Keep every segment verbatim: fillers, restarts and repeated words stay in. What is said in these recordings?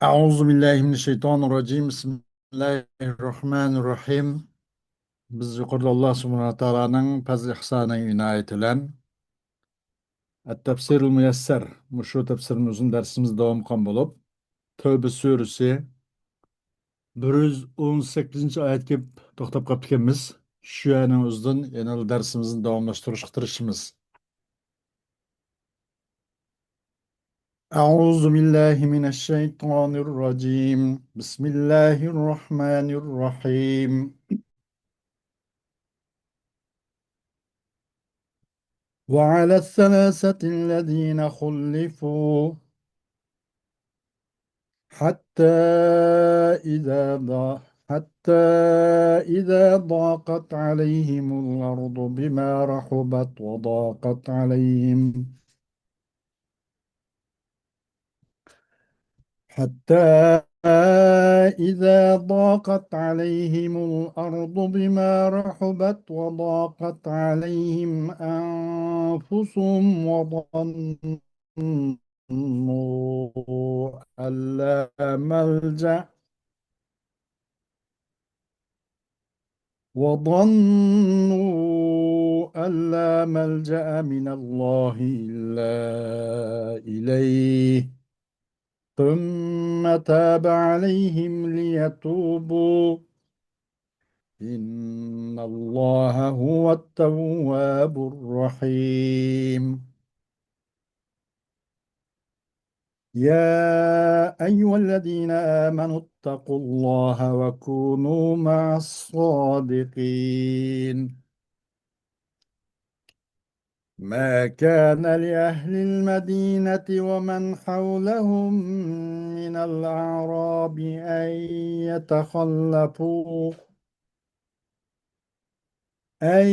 أعوذ بالله من الشيطان الرجيم. بسم الله الرحمن الرحيم. بىز يۇقىرىدا ئاللا سۇبھانەھۇ ۋە تائالانىڭ پەزل ئىھسانى ئىنايىتى بىلەن ئەت-تەپسىرۇل مۇيەسسەر، مۇشۇ تەپسىرىمىزنىڭ دەرسىمىز داۋام قىلغان بولۇپ، تەۋبە سۈرىسى بىر يۈز ئون سەككىزىنچى ئايەتكە توختاپ قاپتىكەنمىز. شۇ يەرنىڭ ئۆزىدىن يەنە دەرسىمىزنى داۋاملاشتۇرۇشقا تىرىشىمىز. أعوذ بالله من الشيطان الرجيم. بسم الله الرحمن الرحيم. وعلى الثلاثة الذين خلفوا حتى إذا ضا-، حتى إذا ضاقت عليهم الأرض بما رحبت وضاقت عليهم حتى إذا ضاقت عليهم الأرض بما رحبت وضاقت عليهم أنفسهم وظنوا أن لا ملجأ وظنوا أن لا ملجأ من الله إلا إليه ثم تاب عليهم ليتوبوا إن الله هو التواب الرحيم. يا أيها الذين آمنوا اتقوا الله وكونوا مع الصادقين. ما كان لأهل المدينة ومن حولهم من الأعراب أن يتخلفوا أن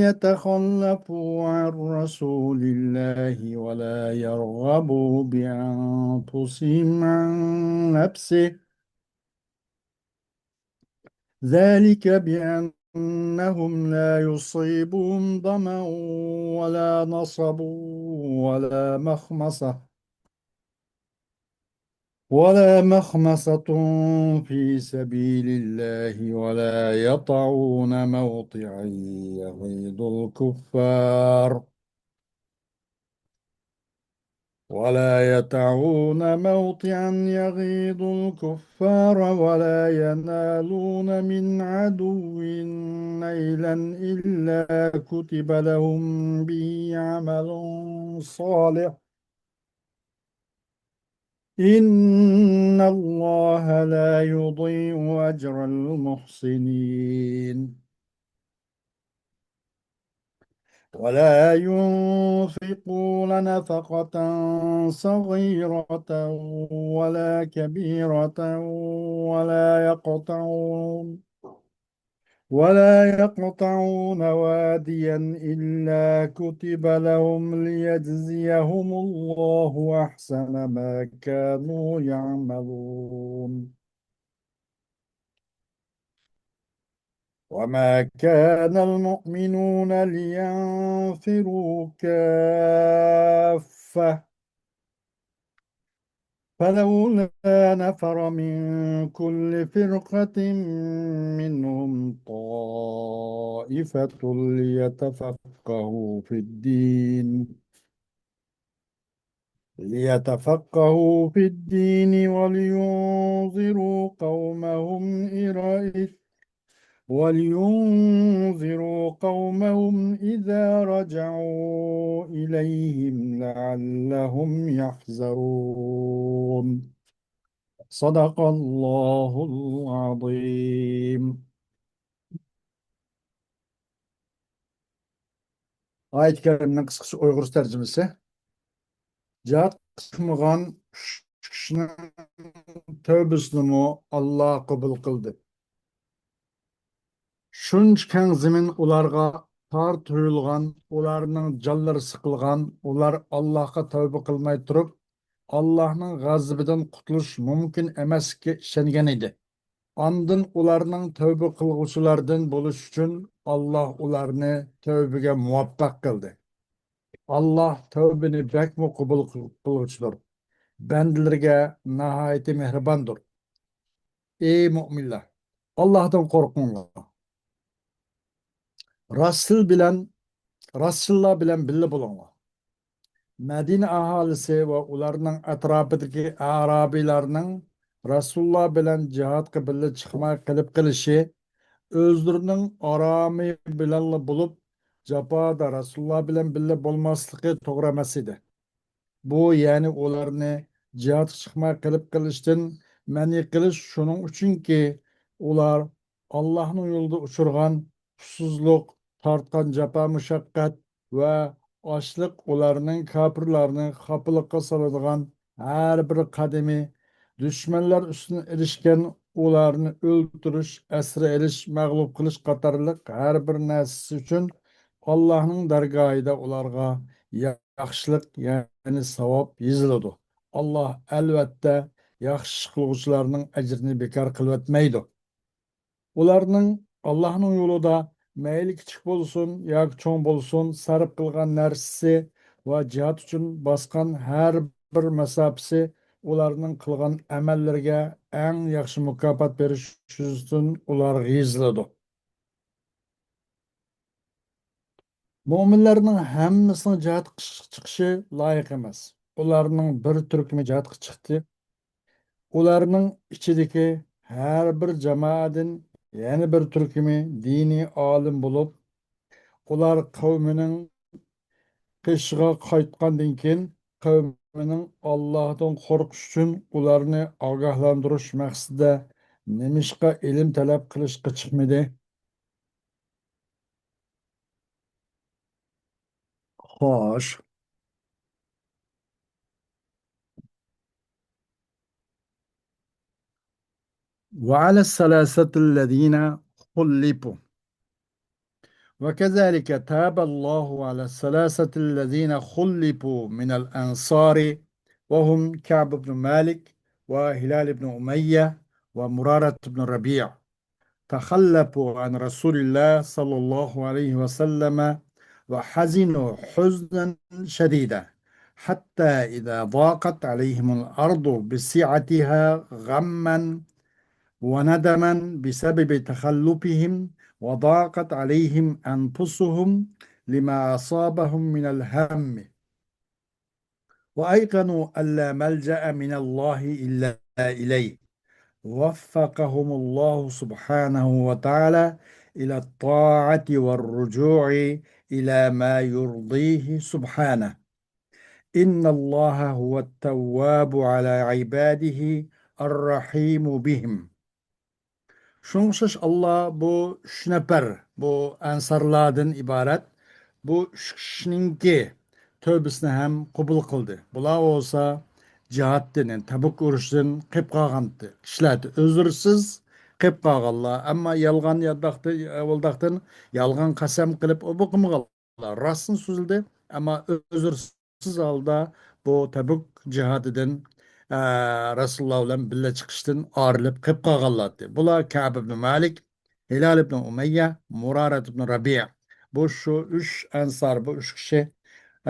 يتخلفوا عن رسول الله ولا يرغبوا بأنفسهم عن نفسه، ذلك بأنهم لا يصيبهم ظمأ ولا نصب ولا مخمصة ولا مخمصة في سبيل الله ولا يطعون موطعا يغيظ الكفار ولا يطعون موطعا يغيظ الكفار ولا ينالون من عدو نيلا إلا كتب لهم به عمل صالح إن الله لا يضيع أجر المحسنين. ولا ينفقون نفقة صغيرة ولا كبيرة ولا يقطعون ولا يقطعون واديا إلا كتب لهم ليجزيهم الله أحسن ما كانوا يعملون. وما كان المؤمنون لينفروا كافة فلولا نفر من كل فرقة منهم طائفة ليتفقهوا في الدين، ليتفقهوا في الدين ولينذروا قومهم إذا ولينذروا قومهم إذا رجعوا إليهم لعلهم يحذرون. صدق الله العظيم. ئايەت كەرىمنىڭ قىسقىچە ئۇيغۇرچە تەرجىمىسى. جىھاد قىلمىغان ئۈچ كىشىنىڭ تەۋبىسىنىمۇ ئاللا قوبۇل قىلدى. شۇنچە كەڭ زېمىن ئۇلارغا تار تۇيۇلغان، ئۇلارنىڭ جانلىرى سىقىلغان، ئۇلار ئاللاھقا تەۋبە قىلماي تۇرۇپ، ئاللاھنىڭ غەزىپىدىن قۇتۇلۇش مۇمكىن ئەمەسلىكىگە ئىشەنگەن ئىدى. ئاندىن ئۇلارنىڭ تەۋبە قىلغۇچىلاردىن بولۇش ئۈچۈن ئاللاھ ئۇلارنى تەۋبىگە مۇۋەپپەق قىلدى. ئاللاھ تەۋبىنى بەكمۇ قوبۇل قىل-، قىلغۇچىدۇر. بەندىلىرىگە ناھايىتى مېھرىباندۇر. ئەي مۆمىنلەر، ئاللاھتىن قورقۇڭلار. راستچىل بىلەن، راستچىللار بىلەن بىللە بولۇڭلار. مەدىنە ئاھالىسى ۋە ئۇلارنىڭ ئەتراپىدىكى ئەرەبلەرنىڭ رەسۇلۇللا بىلەن جىھادقا بىللە چىقماي قېلىپ قېلىشى، ئۆزلىرىنىڭ ئارامى بىلەنلا بولۇپ، جاپادا رەسۇلۇللا بىلەن بىللە بولماسلىقى توغرا ئەمەس ئىدى. بۇ، يەنى ئۇلارنى جىھادقا چىقماي قېلىپ قېلىشتىن مەنئى قىلىش شۇنىڭ ئۈچۈنكى، ئۇلار ئاللاھنىڭ يولىدا ئۇچرىغان ئۇسسۇزلۇق، تارتقان جاپا-مۇشەققەت ۋە ئاچلىق ئۇلارنىڭ، كاپىرلارنى خاپىلىققا سالىدىغان ھەر بىر قەدىمى، دۈشمەنلەر ئۈستىدىن ئېرىشكەن ئۇلارنى ئۆلتۈرۈش، ئەسىر ئېلىش، مەغلۇپ قىلىش قاتارلىق ھەر بىر نەرسىسى ئۈچۈن ئاللاھنىڭ دەرگاھىدا ئۇلارغا ياخشىلىق، يەنى ساۋاب يېزىلىدۇ. ئاللاھ، ئەلۋەتتە، ياخشى ئىش قىلغۇچىلارنىڭ ئەجرىنى بىكار قىلىۋەتمەيدۇ. ئۇلارنىڭ ئاللاھنىڭ يولىدا مەيلى كىچىك بولسۇن ياكى چوڭ بولسۇن، سەرپ قىلغان نەرسىسى ۋە جىھاد ئۈچۈن باسقان ھەر بىر مەساپىسى ئۇلارنىڭ قىلغان ئەمەللىرىگە ئەڭ ياخشى مۇكاپات بېرىش يۈزىسىدىن ئۇلارغا يېزىلىدۇ. مۆمىنلەرنىڭ ھەممىسىنىڭ جىھادقا چىقىشى لايىق ئەمەس. ئۇلارنىڭ بىر تۈركۈمى جىھادقا چىقتى. ئۇلارنىڭ ئىچىدىكى ھەر بىر جامائەدىن يەنە بىر تۈركۈمى دىنىي ئالىم بولۇپ، ئۇلار قەۋمىنىڭ قېشىغا قايتقاندىن كېيىن، قەۋمىنىڭ ئاللاھتىن قورقۇش ئۈچۈن ئۇلارنى ئاگاھلاندۇرۇش مەقسىتىدە نېمىشقا ئىلىم تەلەپ قىلىشقا چىقمىدى؟ خوش. وعلى الثلاثة الذين خلفوا. وكذلك تاب الله على الثلاثة الذين خلفوا من الأنصار، وهم كعب بن مالك وهلال بن أمية ومرارة بن ربيع، تخلفوا عن رسول الله صلى الله عليه وسلم وحزنوا حزنا شديدا، حتى إذا ضاقت عليهم الأرض بسعتها غما وندما بسبب تخلفهم، وضاقت عليهم أنفسهم لما أصابهم من الهم، وأيقنوا أن لا ملجأ من الله إلا إليه، وفقهم الله سبحانه وتعالى إلى الطاعة والرجوع إلى ما يرضيه سبحانه. إن الله هو التواب على عباده الرحيم بهم. شۇنىڭغا ئوخشاش، ئاللا بۇ ئۈچ نەپەر، بۇ ئەنسارلاردىن ئىبارەت بۇ ئۈچ كىشىنىڭكى تۆبىسىنى ھەم قوبۇل قىلدى. بۇلار بولسا جىھادتىن، يەنى تەبۈك ئۇرۇشىدىن قېلىپ قالغانتى. كىشىلەر ئۆزرىسىز قېلىپ قالغانلار، ئەمما يالغان ياداقتىن، ئەۋۋالداقتىن يالغان قەسەم قىلىپ، ئۇ بۇ قىلمىغانلار. راستىن سۆزلىدى، ئەمما ئۆزرىسىز ھالدا بۇ تەبۈك جىھادىدىن، ئە، رەسۇلۇللا بىلەن بىللە چىقىشتىن ئايرىلىپ قېلىپ قالغانلارتى. بۇلار كەئب ئىبن مالىك، ھىلال ئىبن ئۇمەييە، مۇرارەت ئىبن رەبىئە. بۇ شۇ ئۈچ ئەنسار، بۇ ئۈچ كىشى،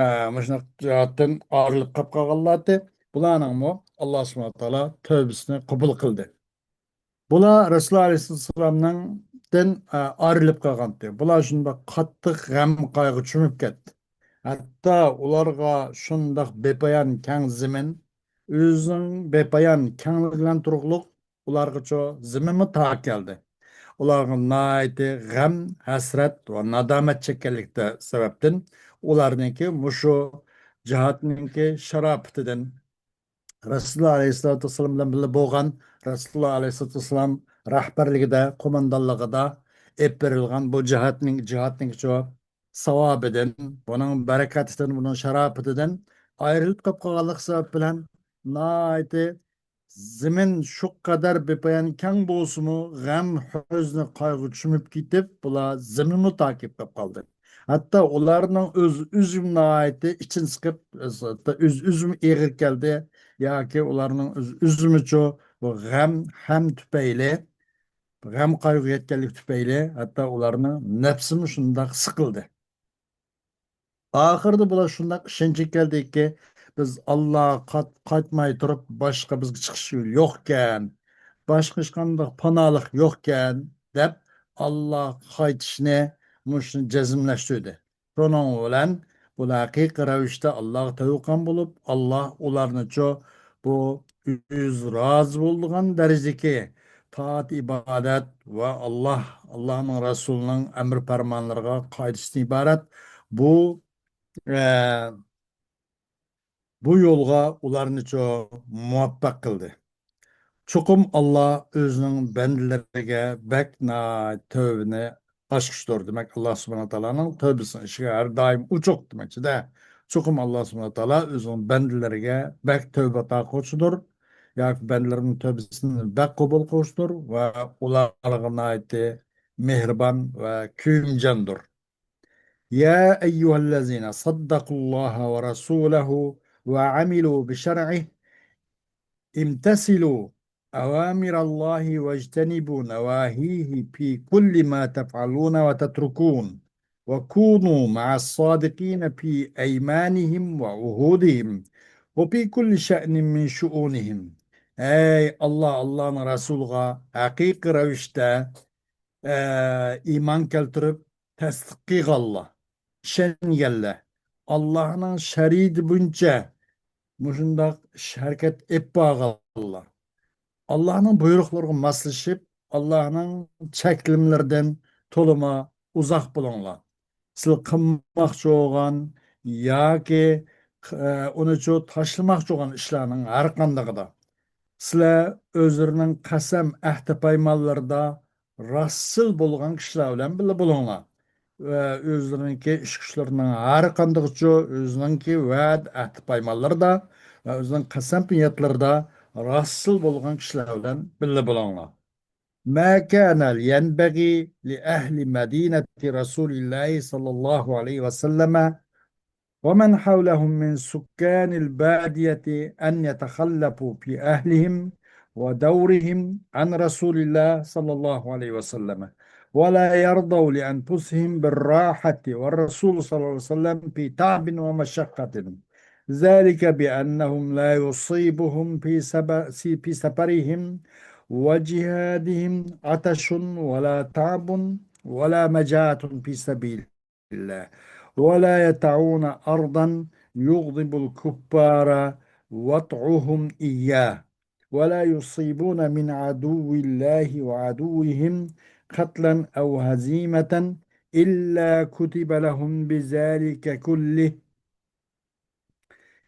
ئە، مۇشۇنداق جىھادتىن ئايرىلىپ قېلىپ قالغانلارتى. بۇلارنىڭمۇ ئاللا سۇبھانەھۇ ۋە تائالا تۆبىسىنى قوبۇل قىلدى. بۇلار رەسۇلۇللا ئەلەيھىسسالامنىڭدىن، ئە، ئايرىلىپ قالغانتى. بۇلار شۇنداق قاتتىق غەم قايغۇ چۆمۈپ كەتتى. ھەتتا ئۇلارغا شۇنداق بىپايان كەڭ زېمىن، ئۆزىنىڭ بىپايان كەڭلىكى بىلەن تۇرۇقلۇق ئۇلارغىچۇ زېمىنمۇ تار كەلدى. ئۇلارغا ناھايىتى غەم، ھەسرەت ۋە نادامەت چەككەنلىكتە سەۋەبتىن ئۇلارنىڭكى مۇشۇ جىھادنىڭكى شاراپىتىدىن، رەسۇلۇللا ئەلەيھىسسالاتۇ ۋەسسالام بىلەن بىللە بولغان، رەسۇلۇللا ئەلەيھىسسالاتۇ ۋەسسالام رەھبەرلىكىدە، قوماندانلىقىدا ئېلىپ بېرىلغان بۇ جىھادنىڭ، جىھادنىڭكى شۇ ساۋابىدىن، بۇنىڭ بەرىكىتىدىن، بۇنىڭ شاراپىتىدىن ئايرىلىپ قېلىپ قالغانلىقى سەۋەب بىلەن ناھايىتى زېمىن شۇ قەدەر بىپايان كەڭ بولسىمۇ، غەم، ھۆزنى، قايغۇ چۆمۈپ كېتىپ، بۇلار زېمىنمۇ تار كېلىپ قالدى. ھەتتا ئۇلارنىڭ ئۆز ئۈزۈم ناھايىتى ئىچىنى سىقىپ، ئۆز ئۈزۈم ئېغىر كەلدى ياكى ئۇلارنىڭ ئۆز ئۈزۈمىچۇ بۇ غەم، ھەم تۈپەيلى، غەم قايغۇ يەتكەنلىك تۈپەيلى، ھەتتا ئۇلارنىڭ نەپسىمۇ شۇنداق سىقىلدى. ئاخىرىدا بۇلار شۇنداق ئىشەنچكە كەلدىكى، بىز ئاللاغا قايت-، قايتماي تۇرۇپ، باشقا بىزگە چىقىش يولى يوقكەن، باشقا ھېچقانداق پاناھلىق يوقكەن، دەپ، ئاللاغا قايتىشنى مۇشۇنى جەزملەشتۈردى. شۇنىڭ بىلەن بۇلار ھەقىقىي رەۋىشتە ئاللاغا تەۋەككۈل بولۇپ، ئاللا ئۇلارنىچۇ بۇ ئۆزى رازى بولىدىغان دەرىجىدىكى تائەت، ئىبادەت ۋە ئاللا، ئاللانىڭ رەسۇلىنىڭ ئەمر پەرمانلىرىغا قايتىشتىن ئىبارەت بۇ، ئە، بۇ يولغا ئۇلارنىچۇ مۇۋەپپەق قىلدى. چوقۇم ئاللا ئۆزىنىڭ بەندىلىرىگە بەك ناھايىتى تۆۋىنى ئاچقۇچتۇر. دېمەك، ئاللا سۇبھانەھۇ ۋە تائالانىڭ تۆۋىسىنىڭ ئىشىكى ھەر دائىم ئوچۇق دېمەكچىدە. چوقۇم ئاللا سۇبھانەھۇ ۋە تائالا ئۆزىنىڭ بەندىلىرىگە بەك تۆۋە ئاتا قىلغۇچىدۇر. ياكى بەندىلىرىنىڭ تۆۋىسىنى بەك قوبۇل قىلغۇچىدۇر ۋە ئۇلارغا ناھايىتى مېھرىبان ۋە كۆيۈمجاندۇر. يا أيها الذين صدقوا الله ورسوله وعملوا بشرعه، امتثلوا أوامر الله واجتنبوا نواهيه في كل ما تفعلون وتتركون، وكونوا مع الصادقين في أيمانهم وعهودهم، وفي كل شأن من شؤونهم. ئەي ئاللا، ئاللانىڭ رەسۇلىغا ھەقىقىي رەۋىشتە ئە، ئىمان كەلتۈرۈپ تەستىق قىلغانلار، ئىشەنگەنلەر، ئاللاھنىڭ شەرىئىتى بويىچە مۇشۇنداق ئىش ھەرىكەت ئېلىپ بارغانلار، ئاللاھنىڭ بۇيرۇقلىرىغا ماسلىشىپ، ئاللاھنىڭ چەكلىمىلىرىدىن تولىمۇ ئۇزاق بولۇڭلار. سىلەر قىلماقچى بولغان ياكى، ئە، ئۇنىچۇ تاشلىماقچى بولغان ئىشلارنىڭ ھەر قاندىقىدا سىلەر ئۆزلىرىنىڭ قەسەم، ئەھدى پايمانلىرىدا راستچىل بولغان كىشىلەر بىلەن بىللە بولۇڭلار. ۋە ئۆزلىرىنىڭكى ئىش-كۈچلىرىنىڭ ھەر قاندىقىچۇ ئۆزىنىڭكى ۋەدە، ئەھدى پايمانلىرىدا ۋە ئۆزىنىڭ قەسەم نىيەتلىرىدە راستچىل بولغان كىشىلەر بىلەن بىللە بولۇڭلار. ما كان ينبغي لأهل مدينة رسول الله صلى الله عليه وسلم ومن حولهم من سكان البادية أن يتخلفوا في أهلهم ودورهم عن رسول الله صلى الله عليه وسلم، ولا يرضوا لأنفسهم بالراحة والرسول صلى الله عليه وسلم في تعب ومشقة. ذلك بأنهم لا يصيبهم في سب-، في سفرهم وجهادهم عطش ولا تعب ولا مجاعة في سبيل الله، ولا يطئون أرضا يغضب الكفار وطئهم إياه، ولا يصيبون من عدو الله وعدوهم قتلا أو هزيمة إلا كتب لهم بذلك كله،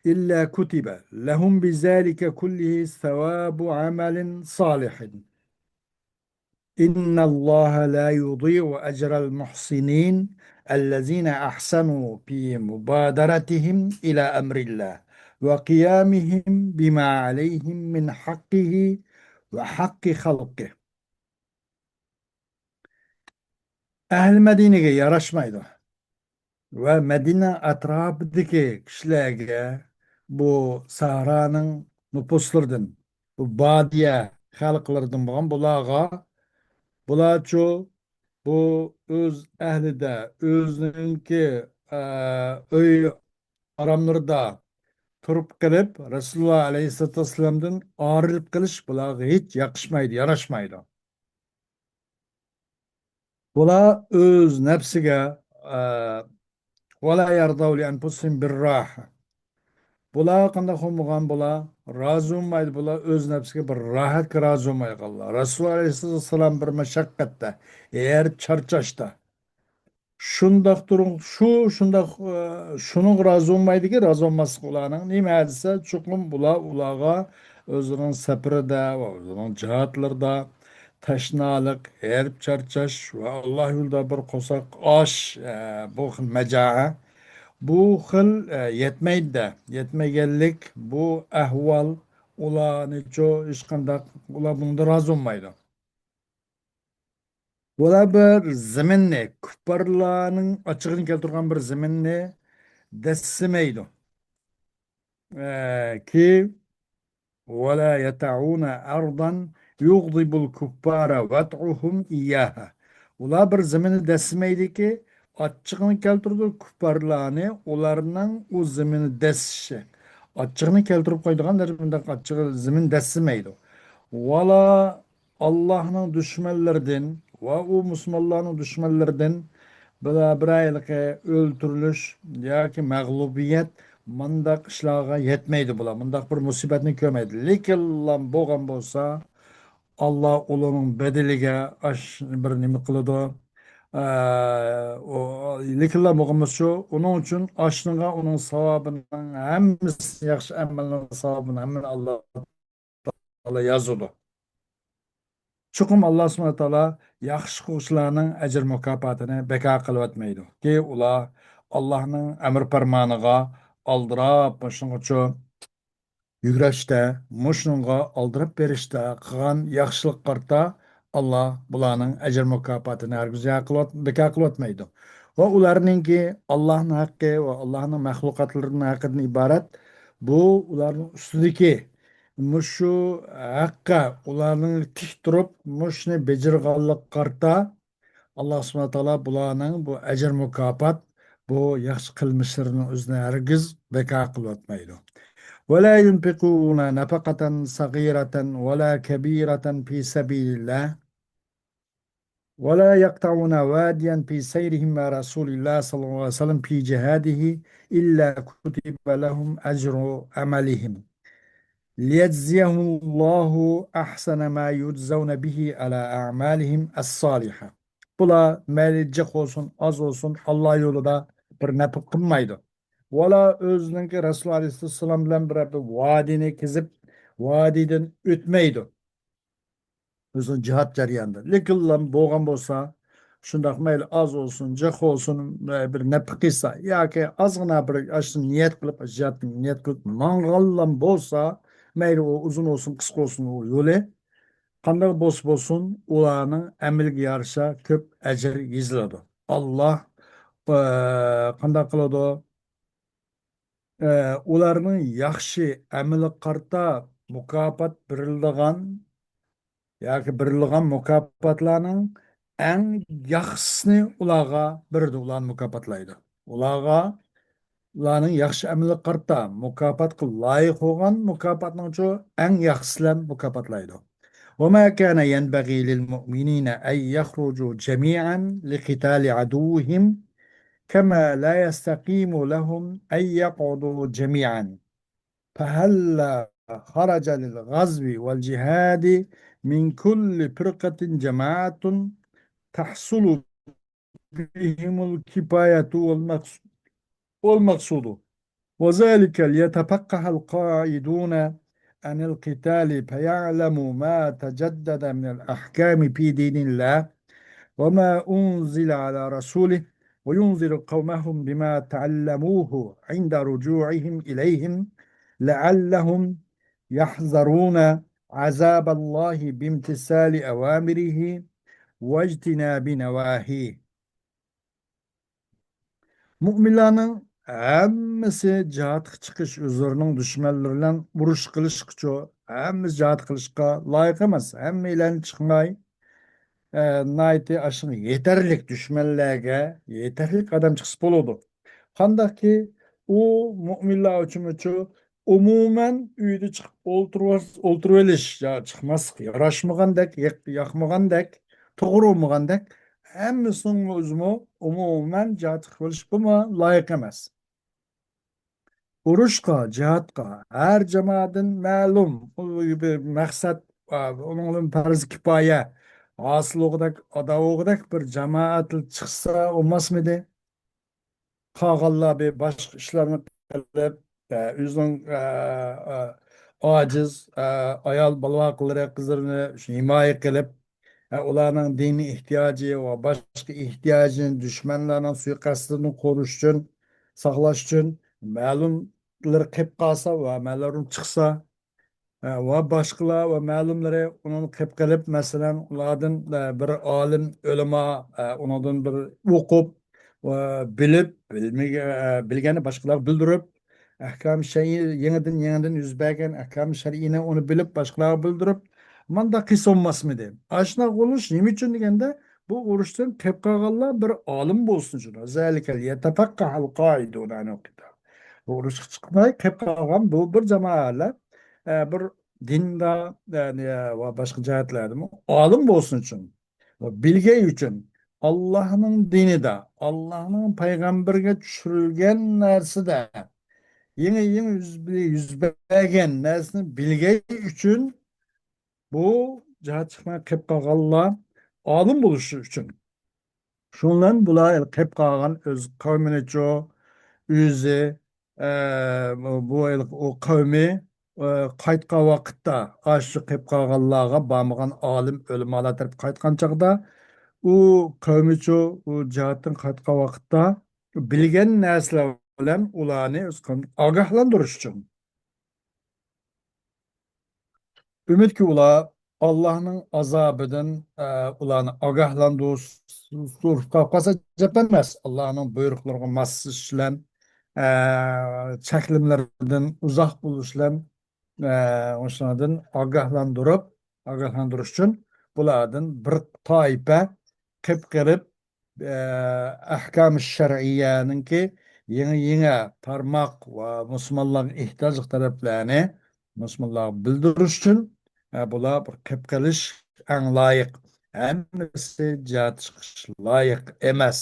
إلا كتب لهم بذلك كله ثواب عمل صالح. إن الله لا يضيع أجر المحسنين الذين أحسنوا في مبادرتهم إلى أمر الله وقيامهم بما عليهم من حقه وحق خلقه. ئەھلى مەدىنىگە ياراشمايدۇ. ۋە مەدىنە ئەتراپىدىكى كىشىلەرگە، بۇ سەھرانىڭ نوپۇسلىرىدىن، بۇ بادىيە خەلقلىرىدىن بولغان بۇلارغا، بۇلارچۇ بۇ ئۆز ئەھلىدە، ئۆزىنىڭكى، ئە، ئۆي ئاراملىرىدا تۇرۇپ قېلىپ، رەسۇلۇللا ئەلەيھىسسالاتۇ ۋەسسالامدىن ئايرىلىپ قېلىش بۇلارغا ھېچ ياقىشمايدۇ، ياراشمايدۇ. بۇلار ئۆز نەپسىگە، ئە، ولا يرضوا لأنفسهم بالراحة. بۇلار قانداق بولمىغان بۇلار؟ رازى بولمايدۇ. بۇلار ئۆز نەپسىگە بىر راھەتكە رازى بولمايدىغانلار. رەسۇل ئەلەيھىسسالام بىر مەشەققەتتە، ھېرىپ چارچاشتا. شۇنداق تۇرۇڭ، شۇ، شۇنداق، ئە، شۇنىڭغا رازى بولمايدىكى، رازى بولماسلىق ئۇلارنىڭ. نېمە دېسە، چوقۇم بۇلار، ئۇلارغا ئۆزىنىڭ سەپىرىدە ۋە ئۆزىنىڭ جىھادلىرىدا تەشنالىق، ھېرىپ چارچاش ۋە ئاللا يولىدا بىر قورساق ئاش، ئە، بۇ خىل مەجاھە، بۇ خىل، ئە، يەتمەيدۇ-دە، يەتمىگەنلىك بۇ ئەھۋال ئۇلارنىچۇ ھېچقانداق، ئۇلار بۇنىڭدىن رازى بولمايدۇ. بۇلار بىر زېمىننى، كۇپپارلارنىڭ ئاچچىقىنى كەلتۈرگەن بىر زېمىننى دەسسىمەيدۇ. ئە، كى، ولا يطئون أرضا يغضب الكفار وطئهم إياها. ئۇلار بىر زېمىننى دەسسىمەيدىكى، ئاچچىقىنى كەلتۈرىدۇ كۇپپارلارنى، ئۇلارنىڭ ئۇ زېمىننى دەسسىشى. ئاچچىقىنى كەلتۈرۈپ قويىدىغان دەرىجىدە مۇنداق ئاچچىقى زېمىن دەسسىمەيدۇ. ۋالا ئاللاھنىڭ دۈشمەنلىرىدىن ۋە ئۇ مۇسۇلمانلارنىڭ دۈشمەنلىرىدىن بىرە-، بىرەيلىكى ئۆلتۈرۈلۈش ياكى مەغلۇبىيەت، مۇنداق ئىشلارغا يەتمەيدۇ بۇلار. مۇنداق بىر مۇسىبەتنى كۆرمەيدۇ. لېكىنلا بولغان بولسا، ئاللا ئۇلارنىڭ بەدىلىگە ئاش بىر نېمە قىلىدۇ. ئە، ئۇ، لېكىنلا بولغان بولسا شۇ، ئۇنىڭ ئۈچۈن ئاشنىغا ئۇنىڭ ساۋابىنىڭ ھەممىسى، ياخشى ئەمەلنىڭ ساۋابىنىڭ ھەممىنى ئاللا تائالا يازىدۇ. چوقۇم ئاللا سۇبھانەھۇ ۋە تائالا ياخشى قىلغۇچىلارنىڭ ئەجىر مۇكاپاتىنى بىكار قىلىۋەتمەيدۇ. كى ئۇلار ئاللانىڭ ئەمر پەرمانىغا ئالدىراپ، مۇشۇنىڭغىچۇ يۈگرەشتە، مۇشۇنىڭغا ئالدىراپ بېرىشتە قىلغان ياخشىلىققا قارىتا ئاللا بۇلارنىڭ ئەجىر مۇكاپاتىنى ھەرگىز يا قىلىۋەت-، بىكار قىلىۋەتمەيدۇ. ۋە ئۇلارنىڭكى ئاللانىڭ ھەققى ۋە ئاللانىڭ مەخلۇقاتلىرىنىڭ ھەققىدىن ئىبارەت بۇ ئۇلارنىڭ ئۈستىدىكى مۇشۇ ھەققە ئۇلارنىڭ تىك تۇرۇپ، مۇشۇنى بېجىرغانلىققا قارىتا، ئاللا سۇبھانەھۇ ۋە تائالا بۇلارنىڭ بۇ ئەجىر مۇكاپات، بۇ ياخشى قىلمىشلىرىنىڭ ئۆزىنى ھەرگىز بىكار قىلىۋەتمەيدۇ. ولا ينفقون نفقة صغيرة ولا كبيرة في سبيل الله ولا يقطعون واديا في سيرهم مع رسول الله صلى الله عليه وسلم في جهاده إلا كتب لهم أجر عملهم ليجزيهم الله أحسن ما يجزون به على أعمالهم الصالحة. بۇلار مەيلى جىق بولسۇن، ئاز بولسۇن، ئاللا يولىدا بىر نەپىق قىلمايدۇ. ۋالا ئۆزىنىڭكى رەسۇل ئەلەيھىسسالام بىلەن بىر، بىر ۋادىنى كېزىپ، ۋادىدىن ئۆتمەيدۇ. ئۆزىنىڭ جىھاد جەريانىدا. لېكىنلا بولغان بولسا، شۇنداق مەيلى ئاز بولسۇن، جىق بولسۇن، بىر نەپىق قىلسا ياكى ئازغىنا بىر ئاشۇ نىيەت قىلىپ، جىھادنى نىيەت قىلىپ ماڭغانلا بولسا، مەيلى ئۇ ئۇزۇن بولسۇن، قىسقا بولسۇن ئۇ يولى، قانداق بولسا بولسۇن، ئۇلارنىڭ ئەمىلىگە يارىشا كۆپ ئەجىر يېزىلىدۇ. ئاللا، ئە، قانداق قىلىدۇ؟ ئە، ئۇلارنىڭ ياخشى ئەمىلىگە قارىتا مۇكاپات بېرىلىدىغان ياكى بېرىلىدىغان مۇكاپاتلارنىڭ ئەڭ ياخشىسىنى ئۇلارغا بېرىدۇ، ئۇلارنى مۇكاپاتلايدۇ. ئۇلارغا، ئۇلارنىڭ ياخشى ئەمىلىگە قارىتا مۇكاپاتقا لايىق بولغان مۇكاپاتنىڭچۇ ئەڭ ياخشىسى بىلەن مۇكاپاتلايدۇ. وما كان ينبغي للمؤمنين أن يخرجوا جميعا لقتال عدوهم كما لا يستقيم لهم أن يقعدوا جميعا فهلا خرج للغزو والجهاد من كل فرقة جماعة تحصل بهم الكفاية والمقص-، والمقصود، وذلك ليتفقه القاعدون عن القتال فيعلموا ما تجدد من الأحكام في دين الله وما أنزل على رسوله وينذروا قومهم بما تعلموه عند رجوعهم إليهم لعلهم يحذرون عذاب الله بامتثال أوامره واجتناب نواهيه. مۆمىنلەرنىڭ ھەممىسى جىھادقا چىقىش، ئۆزلىرىنىڭ دۈشمەنلىرى بىلەن ئۇرۇش قىلىشقىچۇ، ھەممىسى جىھاد قىلىشقا لايىق ئەمەس. ھەممەيلەن چىقماي، ئە، ناھايىتى ئاشۇ يېتەرلىك، دۈشمەنلەرگە يېتەرلىك ئادەم چىقسا بولىدۇ. قانداقكى، ئۇ مۆمىنلەر ئۈچۈنمۇچۇ ئومۇمەن ئۆيدە چىقىپ ئولتۇرۇۋ-، ئولتۇرۇۋېلىش، يا چىقماسلىق ياراشمىغاندەك، ياق-، ياقمىغاندەك، توغرا بولمىغاندەك، ھەممىسىنىڭ ئۆزىمۇ ئومۇمەن جىھاد چىقىپ ئېلىشقىمۇ لايىق ئەمەس. ئۇرۇشقا، جىھادقا ھەر جامائەتتىن مەلۇم بىر مەقسەت، ئۇنىڭدىن پەرز كىپايە ھاسىل بولغۇدەك، ئادا بولغۇدەك بىر جامائەت چىقسا بولماسمىدى؟ قالغانلار بىر باشقا ئىشلارنى قىلىپ، ئە، ئۆزىنىڭ، ئە، ئە، ئاجىز، ئە، ئايال بالا-ۋاقىلىرى، قىزلىرىنى ھىمايە قىلىپ، ئە، ئۇلارنىڭ دىنىي ئېھتىياجى ۋە باشقا ئېھتىياجىنى دۈشمەنلەرنىڭ سۇيىقەستىدىن قورۇش ئۈچۈن، ساقلاش ئۈچۈن، مەلۇملىرى قېلىپ قالسا ۋە مەلۇم چىقسا، ئە، ۋە باشقىلار ۋە مەلۇملىرى ئۇنىڭ قېلىپ قېلىپ، مەسىلەن، ئۇلاردىن، ئە، بىر ئالىم، ئۆلىما، ئە، ئۇنىڭدىن بىر ئوقۇپ، ۋە بىلىپ، بىلمىگە-، ئە، بىلگەننى باشقىلارغا بىلدۈرۈپ، ئەھكام شەرئىي، يېڭىدىن، يېڭىدىن يۈز بەرگەن ئەھكام شەرئىينى ئۇنى بىلىپ، باشقىلارغا بىلدۈرۈپ، مۇنداق قىلسا بولماسمىدى؟ ئاشۇنداق بولۇش نېمە ئۈچۈن دېگەندە، بۇ ئۇرۇشتىن قېلىپ قالغانلار بىر ئالىم بولسۇن ئۈچۈن. ذلك ليتفقه القاعدون عن القتال. بۇ ئۇرۇشقا چىقماي قېلىپ قالغان بۇ بىر جامائەتلەر، ئە، بىر دىندا، يەنى، ۋە باشقا جەھەتلەردىمۇ ئالىم بولسۇن ئۈچۈن ۋە بىلگەي ئۈچۈن، ئاللاھنىڭ دىنىدا، ئاللاھنىڭ پەيغەمبىرىگە چۈشۈرۈلگەن نەرسىدە، يېڭى، يېڭى يۈز، يۈز بەرگەن نەرسىنى بىلگەي ئۈچۈن، بۇ جىھاد چىقماي قېلىپ قالغانلار ئالىم بولۇشى ئۈچۈن. شۇنىڭ بىلەن بۇلار قېلىپ قالغان ئۆز قەۋمىنىچۇ، ئۆزى، ئە، بۇ، بۇ، ئۇ قەۋمى، ئە، قايتقان ۋاقىتتا، ئاشۇ قېلىپ قالغانلارغا بارمىغان ئالىم ئۆلىمالار تەرەپ قايتقان چاغدا، ئۇ قەۋمىچۇ، ئۇ جىھادتىن قايتقان ۋاقىتتا بىلگەن نەرسىلەر بىلەن ئۇلارنى ئۆز قەۋمىنى ئاگاھلاندۇرۇش ئۈچۈن. ئۈمىدكى ئۇلار ئاللاھنىڭ ئازابىدىن، ئە، ئۇلارنى ئاگاھلاندۇرۇپ قالسا گەپ ئەمەس. ئاللاھنىڭ بۇيرۇقلىرىغا ماسلىشىش بىلەن، ئە، چەكلىمىلىرىدىن ئۇزاق بولۇش بىلەن، ئە، شۇنىڭدىن ئاگاھلاندۇرۇپ، ئاگاھلاندۇرۇش ئۈچۈن بۇلاردىن بىر تائىپە قېلىپ قېلىپ، ئە، ئەھكام شەرئىيەنىڭكى يېڭى، يېڭى تارماق ۋە مۇسۇلمانلارغا ئېھتىياجلىق تەرەپلەرنى مۇسۇلمانلارغا بىلدۈرۈش ئۈچۈن، ئە، بۇلار بىر قېلىپ قېلىش ئەڭ لايىق. ھەممىسى جىھاد چىقىش لايىق ئەمەس.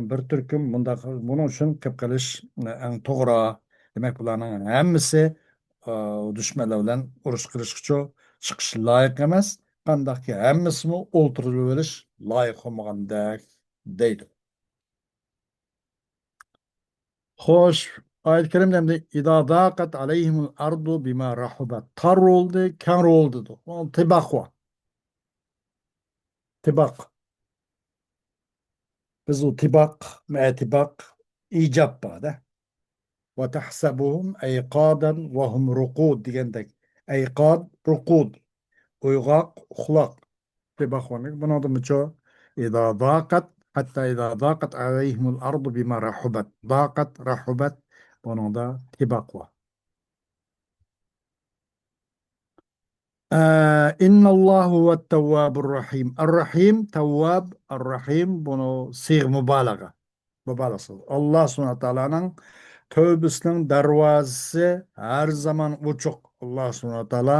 بىر تۈركۈم مۇنداق، بۇنىڭ ئۈچۈن قېلىپ قېلىش ئەڭ توغرا. دېمەك، بۇلارنىڭ ھەممىسى، ئە، دۈشمەنلەر بىلەن ئۇرۇش قىلىشقىچۇ چىقىش لايىق ئەمەس. قانداقكى ھەممىسىمۇ ئولتۇرۇۋېلىش لايىق بولمىغاندەك دەيدۇ. خوش، ئايەت كەرىمدە ئەمدى «إذا ضاقت عليهم الأرض بما رحبت». تار بولدى، كەڭ بولدى دېدۇق. تىباق بار. تىباق. بىز ئۇ تىباق، مە تىباق، ئىجاب بار-دە. «وتحسبهم أيقاظا وهم رقود» دېگەندەك، ئەيقاد، رۇقۇد، ئويغاق، ئۇخلاق. تىباق بار. بۇنىڭدىمۇچۇ «إذا ضاقت، حتى إذا ضاقت عليهم الأرض بما رحبت». ضاقت، رحبت، بۇنىڭدا تىباق بار. ئە، «إن الله هو التواب الرحيم». ئەر-رەھىم، تەۋۋاب، ئەر-رەھىم، بۇنى سىيغە مۇبالىغە. مۇبالىغە. ئاللا سۇبھانەھۇ ۋە تائالانىڭ تەۋبىسىنىڭ دەرۋازىسى ھەر زامان ئوچۇق. ئاللا سۇبھانەھۇ ۋە تائالا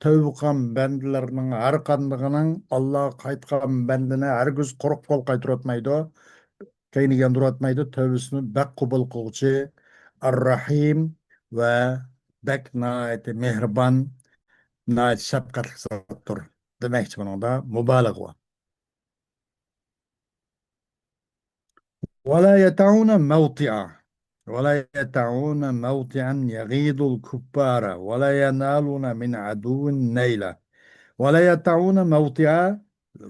تەۋبە قىلغان بەندىلەرنىڭ ھەر قاندىقىنىڭ، ئاللاغا قايتقان بەندىنى ھەرگىز قۇرۇق قول قايتۇرۇۋەتمەيدۇ. كەينىگە ياندۇرۇۋەتمەيدۇ، تەۋبىسىنى بەك قوبۇل قىلغۇچى، ئەر-رەھىم ۋە بەك ناھايىتى مېھرىبان، ناھايىتى شەپقەتلىك زاتتۇر دېمەكچى بۇنىڭدا، مۇبالىغە بار. «ولا يطئون موطئا، ولا يطئون موطئا يغيظ الكفار ولا ينالون من عدو نيلا». «ولا يطئون موطئا،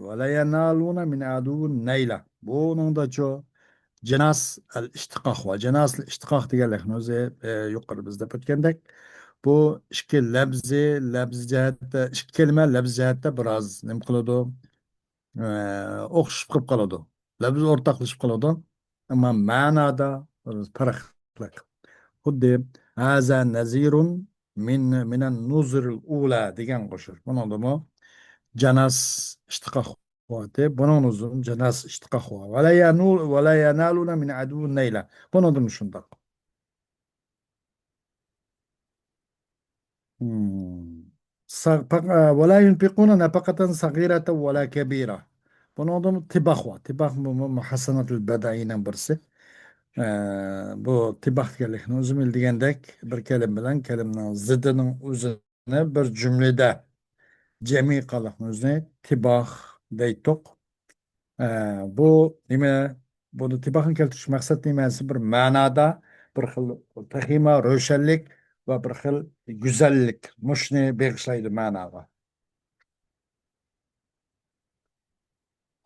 ولا ينالون من عدو نيلا». بۇنىڭدىچۇ جىناس ئەل ئىشتىقاق بار. جىناس ئەل ئىشتىقاق دېگەنلىكنى ئۆزى، ئە، يۇقىرى بىز دەپ ئۆتكەندەك، بۇ ئىككى لەپزى، لەپزى جەھەتتە، ئىككى كەلىمە لەپزى جەھەتتە بىراز نېمە قىلىدۇ؟ ئە، ئوخشىشىپ قېلىپ قالىدۇ. لەپزى ئورتاقلىشىپ قالىدۇ. ئەمما مەنادا بىراز پەرقلىق. خۇددى «هذا نذير من، من النذر الأولى» دېگەنگە ئوخشاش. بۇنىڭدىمۇ جىناس ئىشتىقاق بارتى. بۇنىڭ نۇزۇرىدىن جىناس ئىشتىقاق بار. «ولا ينال، ولا ينالون من عدو نيلا». بۇنىڭدىمۇ شۇنداق. مم. سا-، پاق-، ئە، «ولا ينفقون نفقة صغيرة ولا كبيرة». بۇنىڭدىمۇ تىباق بار. تىباق بۇمۇ مۇھەسسەناتۇل بەدىئىنىڭ بىرسى. ئە، بۇ تىباق دېگەنلىكنى ئۆزۈم دېگەندەك بىر كەلىمە بىلەن كەلىمىنىڭ زىدىنىڭ ئۆزىنى بىر جۈملىدە جەمئىي قىلىقنى ئۆزىنى تىباق دەيتتۇق. ئە، بۇ نېمە؟ بۇنى تىباقنى كەلتۈرۈش مەقسەت نېمە؟ بىر مەنادا بىر خىل تېخىمۇ روشەنلىك ۋە بىر خىل گۈزەللىك، مۇشۇنى بېغىشلايدۇ مەناغا.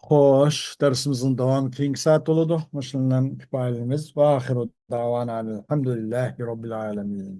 خوش، دەرسىمىزنىڭ داۋامى كېيىنكى سائەت بولىدۇ. مۇشۇنىڭ بىلەن كۇپايىلىنىمىز. وآخر دعوانا أن الحمد لله رب العالمين.